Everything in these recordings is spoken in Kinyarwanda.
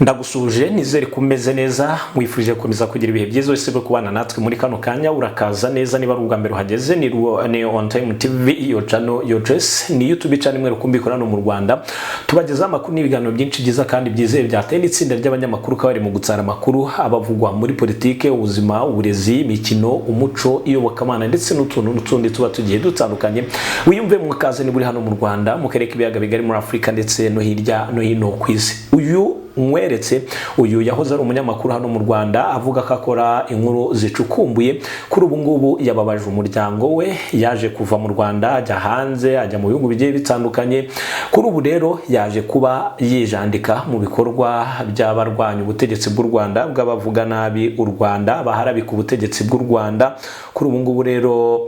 Ndagusuhuje, nizere ko umeze neza, wifuje gukomeza kugira ibihe byiza wese bwo kubana natwe muri kano kanya. Urakaza neza niba ari ubwa mbere uhageze. Ni On Time TV, iyo channel, your choice, ni YouTube channel imwe rukumbi ikorana mu Rwanda. Tubagezaho amakuru n'ibiganiro byinshi byiza kandi byizewe byateye n'itsinda ry'abanyamakuru kabari mu gutsara amakuru abavugwa muri politike, ubuzima, uburezi, imikino, umuco, iyobokamana ndetse n'utuntu n'utundi tuba tugiye dutandukanye. Wiyumve mu kaze niba uri hano mu Rwanda, mu karere k'ibiyaga bigari, muri Afurika ndetse no hirya no hino ku isi. Uyu nkweretse, uyu yahoze ari umunyamakuru hano mu Rwanda, avuga ko akora inkuru zicukumbuye. Kuri ubu ngubu yababaje umuryango we. Yaje kuva mu Rwanda ajya hanze, ajya mu bihugu bigiye bitandukanye. Kuri ubu rero yaje kuba yijandika mu bikorwa by'abarwanya ubutegetsi bw'u Rwanda, bw'abavuga nabi u Rwanda, baharabika ubutegetsi bw'u Rwanda. Kuri ubu ngubu rero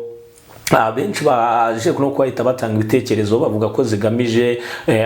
benshi baje no kuhita batanga ibitekerezo bavuga ko zigamije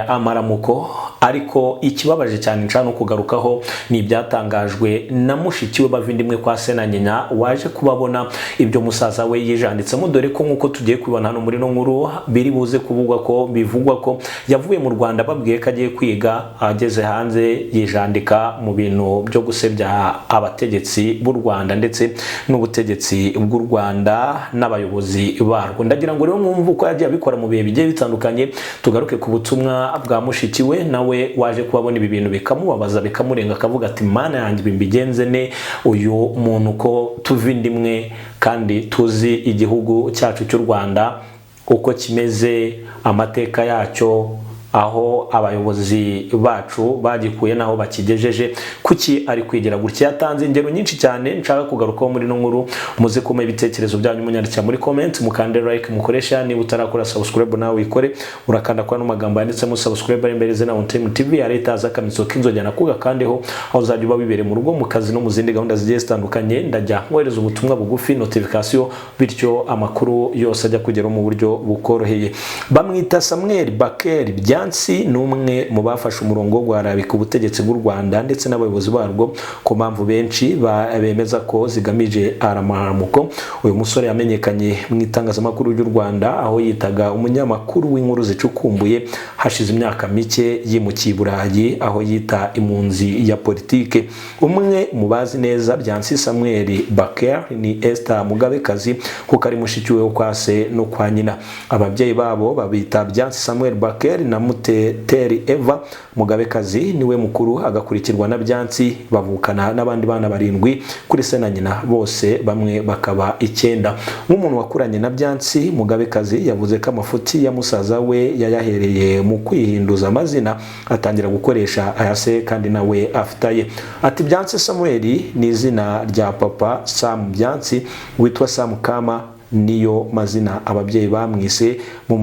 amaramuko. Ariko ikibabaje cyane nshaka no kugarukaho ni ibyatangajwe na mushiki we bavindimwe kwa se na nyina, waje kubabona ibyo musaza we yijanditsemo, dore ko nk'uko tugiye kubibona hano muri no nkuru biri buze kuvugwa ko bivugwa ko yavuye mu Rwanda babwiye ko agiye kwiga, ageze hanze yijandika mu bintu byo gusebya abategetsi b'u Rwanda ndetse n'ubutegetsi bw'u Rwanda n'abayobozi barwo. Ndagira ngo rero mwumve uko yagiye abikora mu bihe bigiye bitandukanye. Tugaruke ku butumwa bwa mushiki we, nawe waje kubabona ibi bintu bikamubabaza, bikamurenga, akavuga ati: "Mana yanjye, ibi mbigenze ne? Uyu muntu ko tuva indimwe kandi tuzi igihugu cyacu cy'u Rwanda uko kimeze, amateka yacyo, aho abayobozi bacu bagikuye n'aho bakigejeje, kuki ari kwigira gutya?" Yatanze ingero nyinshi cyane nshaka kugarukaho muri ino nkuru. Muze kumpa ibitekerezo byanyu munyandikira muri comment, mukande like, mukoresha. Niba utarakora subscribe nawe wikore, urakanda kwa no magambo yanditsemo subscribe ari imbere zina On Time TV, ya leta akamitsiko k'inzogera nako gakandeho, aho uzajya uba wibereye mu rugo, mu kazi no mu zindi gahunda zigiye zitandukanye. Ndajya nkohereza ubutumwa bugufi, notification, bityo amakuru yose ajya kugera mu buryo bukoroheye. Bamwita Samuel Baker Byansi, ni umwe mu bafashe umurongo wo guharabika ubutegetsi bw'u Rwanda ndetse n'abayobozi barwo ku mpamvu benshi bemeza ko zigamije amaramuko. Uyu musore yamenyekanye mu itangazamakuru ry'u Rwanda aho yitaga umunyamakuru w'inkuru zicukumbuye. Hashize imyaka mike yimukiye i Burayi aho yita impunzi ya politike. Umwe mu bazi neza Byansi Samuel Baker ni Esther Mugabekazi, kuko ari mushiki we wo kwa se no kwa nyina. Ababyeyi babo babita Byansi Samuel Baker na Muteteri Eva Mugabekazi. Niwe mukuru, agakurikirwa na Byansi. Bavukana n'abandi bana barindwi kuri se na nyina, bose bamwe bakaba icyenda. Nk'umuntu wakuranye na Byansi, Mugabekazi yavuze ko amafuti ya musaza we yayahereye mu kwihinduza amazina, atangira gukoresha aya se kandi nawe afite aye. Ati: "Byansi Samuel ni izina rya papa Sam Byansi witwa Sam Kama, niyo mazina ababyeyi bamwise. Mu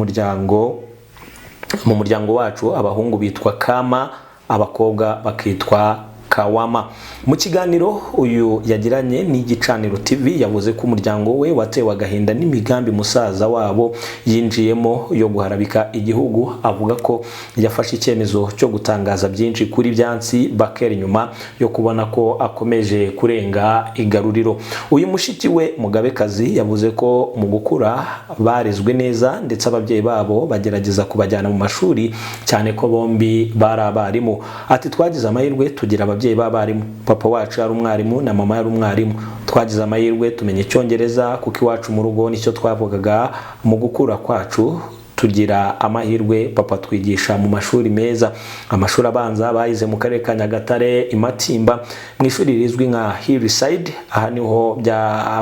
muryango wacu abahungu bitwa Kama, abakobwa bakitwa Kawama." Mu kiganiro uyu yagiranye n'Igicaniro TV, yavuze ko umuryango we watewe agahinda n'imigambi musaza wabo yinjiyemo yo guharabika igihugu. Avuga ko yafashe icyemezo cyo gutangaza byinshi kuri Byansi Baker nyuma yo kubona ko akomeje kurenga igaruriro. Uyu mushiki we Mugabekazi yavuze ko mu gukura barezwe neza, ndetse ababyeyi babo bagerageza kubajyana mu mashuri, cyane ko bombi bari abarimu. Ati: "Twagize amahirwe tugira ababyeyi b'abarimu. Papa wacu yari umwarimu na mama yari umwarimu. Twagize amahirwe tumenya icyongereza kuko iwacu mu rugo nicyo twavugaga. Mu gukura kwacu tugira amahirwe, papa twigisha mu mashuri meza." Amashuri abanza bayize mu karere ka Nyagatare, i Matimba, mu ishuri rizwi nka Hillside. Aha niho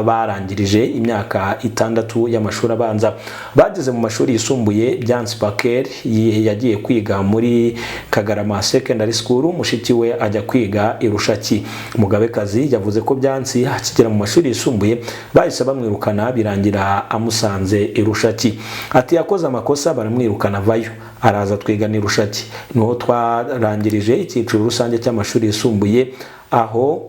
barangirije imyaka 6 y'amashuri abanza. Bageze mu mashuri yisumbuye, Byansi Baker yagiye kwiga muri Kagarama Secondary School, mushiki we ajya kwiga i Rushaki. Mugabekazi yavuze ko Byansi akigera mu mashuri yisumbuye bahise bamwirukana, birangira amusanze i Rushaki. Ati: "Yakoze amakosa baramwirukana, avayo araza twigana i Rushaki, niho twarangirije icyiciro rusange cy'amashuri yisumbuye. Aho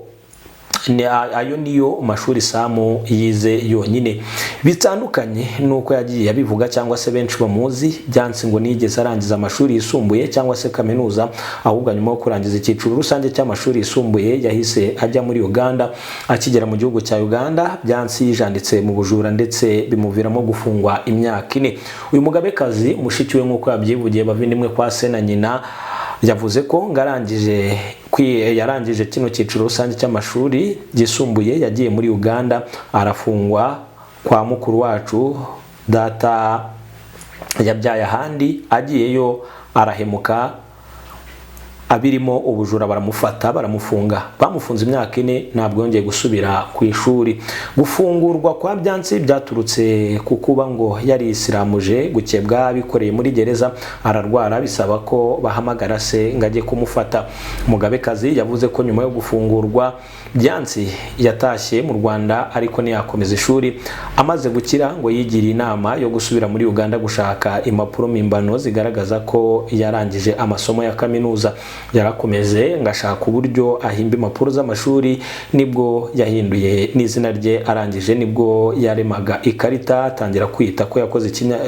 ayo niyo mashuri Samu yize yonyine." Bitandukanye nuko yagiye abivuga cyangwa se benshi bamuzi, Byansi ngo nigeze arangiza amashuri yisumbuye cyangwa se kaminuza. Ahubwo nyuma yo kurangiza icyiciro rusange cy'amashuri yisumbuye yahise ajya muri Uganda. Akigera mu gihugu cya Uganda, Byansi yijanditse mu bujura ndetse bimuviramo gufungwa imyaka 4. Uyu mugabekazi, mushiki we nk'uko yabyivugiye, bavindimwe kwa se na nyina. Yavuze ko ngarangije yarangije kino cyiciro rusange cy'amashuri yisumbuye, yagiye muri Uganda arafungwa kwa mukuru wacu data yabyaye ahandi, agiyeyo arahemuka abirimo ubujura, baramufata baramufunga, bamufunze imyaka 4, ntabwo yongeye gusubira ku ishuri. Gufungurwa kwa Byansi byaturutse ku kuba ngo yari isiramuje gukebwa abikoreye muri gereza, ararwara bisaba ko bahamagara se ngo ajye kumufata. Mugabekazi yavuze ko nyuma yo gufungurwa Byansi yatashye mu Rwanda ariko ntiyakomeza ishuri. Amaze gukira ngo yigiriye inama yo gusubira muri Uganda gushaka impapuro mpimbano zigaragaza ko yarangije amasomo ya kaminuza. Yarakomeze ngashaka uburyo ahimba impapuro z'amashuri, nibwo yahinduye n'izina rye. Arangije nibwo yaremaga ikarita atangira kwita ko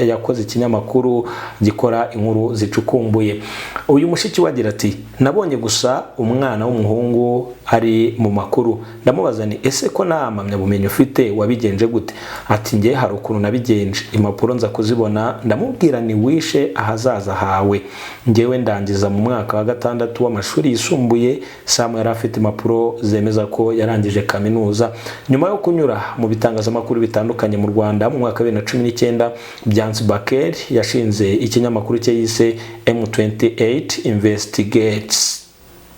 yakoze ikinyamakuru gikora inkuru zicukumbuye. Uyu mushiki we agira ati: "Nabonye gusa umwana w'umuhungu ari mu makuru, ndamubaza ni ese ko nta mpamyabumenyi ufite wabigenje gute?" Ati: "Njye hari ukuntu nabigenje, impapuro nza kuzibona." Ndamubwira ni wishe ahazaza hawe, njyewe ndangiza mu mwaka wa 6 w'amashuri yisumbuye, Sam yari afite impapuro zemeza ko yarangije kaminuza. Nyuma yo kunyura mu bitangazamakuru bitandukanye mu Rwanda, mu mwaka wa 2019 Byansi Baker yashinze ikinyamakuru cye yise M28 Investigates.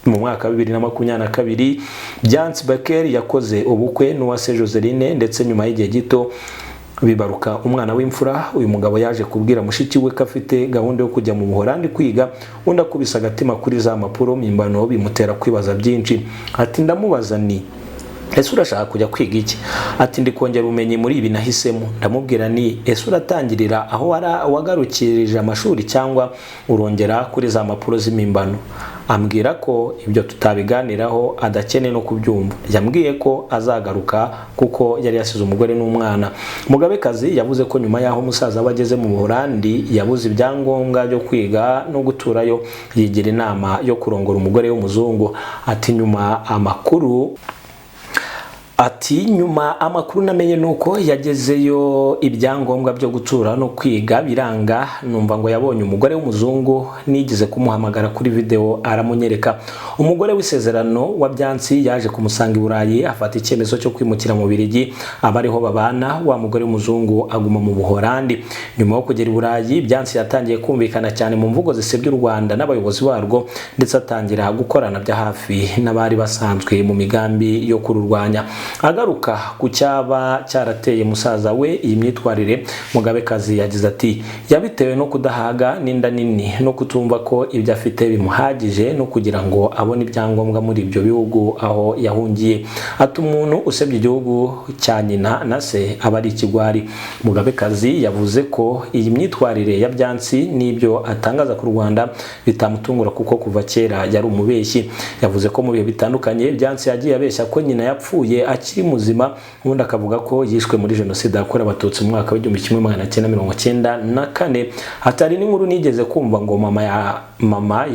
Mu mwaka wa 2022 Byansi Baker yakoze ubukwe n'Uwase Joseline, ndetse nyuma y'igihe gito bibaruka umwana w'imfura. Uyu mugabo yaje kubwira mushiki we ko afite gahunda yo kujya mu Buholandi kwiga, undi akubise agatima kuri za mpapuro mpimbano bimutera kwibaza byinshi. Ati: "Ndamubaza ni ese urashaka kujya kwiga iki?" Ati: "Ndi kongera ubumenyi muri ibi nahisemo." Ndamubwira ni ese uratangirira aho wagarukirije amashuri cyangwa urongera kuri za mpapuro z'impimbano? Ambwira ko ibyo tutabiganiraho, adakeneye no kubyumva. Yambwiye ko azagaruka kuko yari yasize umugore n'umwana. Mugabekazi yavuze ko nyuma y'aho umusaza we ageze mu Buholandi yabuze ibyangombwa byo kwiga no guturayo, yigira inama yo kurongora umugore w'umuzungu. Ati: "Nyuma amakuru namenye nuko yagezeyo ibyangombwa byo gutura no kwiga biranga, numva ngo yabonye umugore w'umuzungu, nigeze kumuhamagara kuri video aramunyereka." Umugore w'isezerano wa Byansi yaje kumusanga i Burayi, afata icyemezo cyo kwimukira mu Birigi aba ariho babana, wa mugore w'umuzungu aguma mu Buholandi. Nyuma yo kugera i Burayi, Byansi yatangiye kumvikana cyane mu mvugo zisebya u Rwanda n'abayobozi barwo, ndetse atangira gukorana bya hafi n'abari basanzwe mu migambi yo kururwanya. Agaruka ku cyaba cyarateye musaza we iyi myitwarire, Mugabekazi yagize ati: "Yabitewe no kudahaga n'inda nini no kutumva ko ibyo afite bimuhagije no kugira ngo abone ibyangombwa muri ibyo bihugu aho yahungiye." Ati: "Umuntu usebye igihugu cya nyina na se aba ari ikigwari." Mugabekazi yavuze ko iyi myitwarire ya Byansi n'ibyo atangaza ku Rwanda bitamutungura kuko kuva kera yari umubeshyi. Yavuze ko mu bihe bitandukanye Byansi yagiye abeshya ko nyina yapfuye akiri muzima, ubundi akavuga ko yishwe muri jenoside yakorewe Abatutsi mu mwaka w'1994. Hatari n'inkuru nigeze kumva ngo mama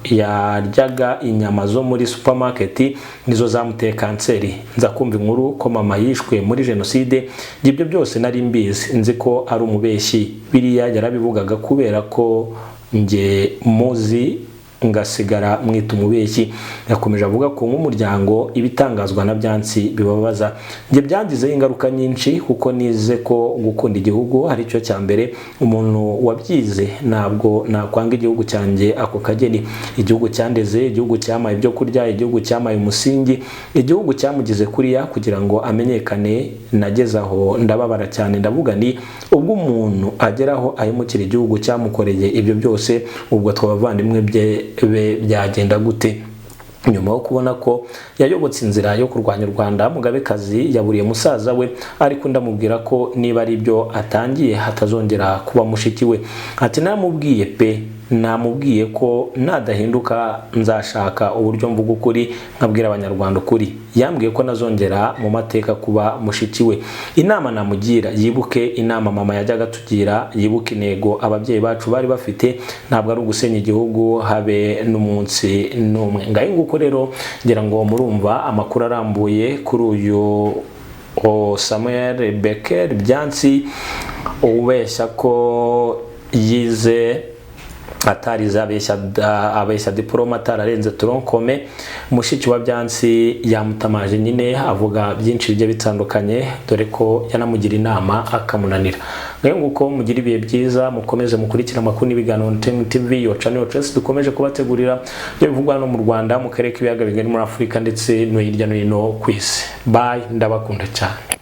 yaryaga inyama zo muri supermarket nizo zamuteye kanseri, nza kumva inkuru ko mama yishwe muri jenoside. Ibyo byose nari mbizi, nzi ko ari umubeshyi, biriya yarabivugaga kubera ko njye muzi ngasigara mwita umubeshyi. Yakomeje avuga ko nk'umuryango ibitangazwa na Byansi bibabaza. "Njye byangizeho ingaruka nyinshi kuko nize ko gukunda igihugu ari cyo cya mbere, umuntu wabyize ntabwo nakwanga igihugu cyanjye ako kageni. Igihugu cyandeze, igihugu cyamaye ibyo kurya, igihugu cyamaye umusingi, igihugu cyamugize kuriya kugira ngo amenyekane. Nageze aho ndababara cyane, ndavuga ni ubwo umuntu ageraho ahemukira igihugu cyamukoreye ibyo byose, ubwo twabavandimwe bye byagenda gute?" Nyuma yo kubona ko yayobotse inzira yo kurwanya u Rwanda, Mugabekazi yaburiye musaza we, ariko ndamubwira ko niba ari ibyo atangiye hatazongera kuba mushiki we. Ati: "Namubwiye pe, namubwiye ko nadahinduka nzashaka uburyo mvuga ukuri, nkabwira Abanyarwanda ukuri. Yambwiye ko nazongera mu mateka kuba mushiki we. Inama namugira, yibuke inama mama yajyaga atugira, yibuke intego ababyeyi bacu bari bafite, ntabwo ari ugusenya igihugu habe n'umunsi n'umwe." Ngaho nguko rero, ngira ngo murumva amakuru arambuye kuri uyu Samuel Becker Byansi ubeshya ko yize. Atarize, abeshya diporome, atararenze tronc commun. Mushiki wa Byansi yamutamaje nyine, avuga byinshi bigiye bitandukanye, dore ko yanamugira inama akamunanira. Ngayo nguko, mugira ibihe byiza, mukomeze mukurikire amakuru n'ibiganiro on Time TV, your channel choice, dukomeje kubategurira ibyo bivugwa hano mu Rwanda, mu karere k'ibiyaga bigari, muri Afurika ndetse no hirya no hino ku isi. Bye, ndabakunda cyane.